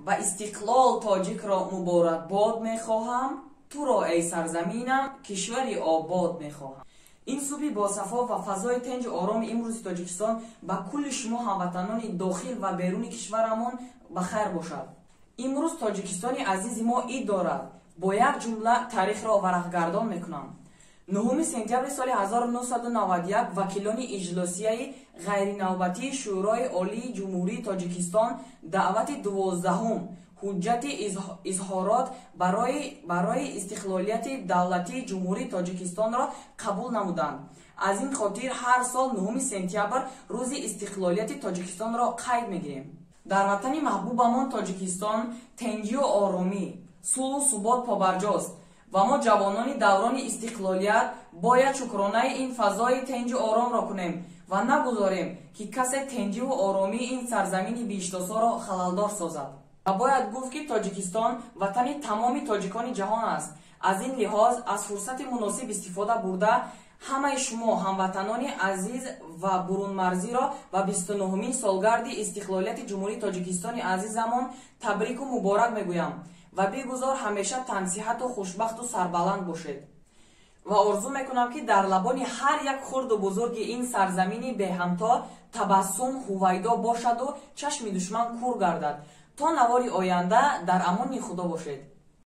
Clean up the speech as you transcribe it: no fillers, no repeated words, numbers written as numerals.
Ба истиқлол тоҷикро муборакбод мехоҳам, туро, эй сарзаминам, кишвари обод мехоҳам. Ин субҳи босафо ва фазои тинҷу ороми имрӯзи Тоҷикистон ба кулли шумо ҳамватанони дохил ва беруни кишварамон ба хайр бошад. Имрӯз Тоҷикистони азизи мо ид дорад. Бо як ҷумла таърихро варақгардон мекунам. 9 сентябри соли 1991 вакилони иҷлосияи ғайринавбатии Шӯрои Олии Ҷумҳурии Тоҷикистон даъвати 12-ум ҳуҷҷати изҳорот барои истиқлолияти давлатии Ҷумҳурии Тоҷикистонро қабул намуданд. Аз ин хотир ҳар сол 9 сентябр рӯзи истиқлолияти Тоҷикистонро қайд мегирем. Дар ватани маҳбубамон Тоҷикистон тинҷию оромӣ, сулҳу субот побарҷост ва мо ҷавонони даврони истиқлолият бояд шукронаи ин фазои тинҷу оромро кунем ва нагузорем, ки касе тинҷиву оромии ин сарзамини биҳиштосоро халалдор созад. Ва бояд гуфт, ки Тоҷикистон ватани тамоми тоҷикони ҷаҳон аст. Аз ин лиҳоз аз фурсати муносиб истифода бурда, ҳамаи шумо ҳамватанони азиз ва бурунмарзиро ба 29-умин солгарди истиқлолияти Ҷумҳурии Тоҷикистони азизамон табрику муборак мегӯям ва бигузор ҳамеша тансиҳату хушбахту сарбаланд бошед. Ва орзу мекунам, ки дар лабони ҳар як хурду бузурги ин сарзамини беҳамто табассум ҳувайдо бошаду чашми душман кур гардад. То навори оянда дар амони Худо бошед.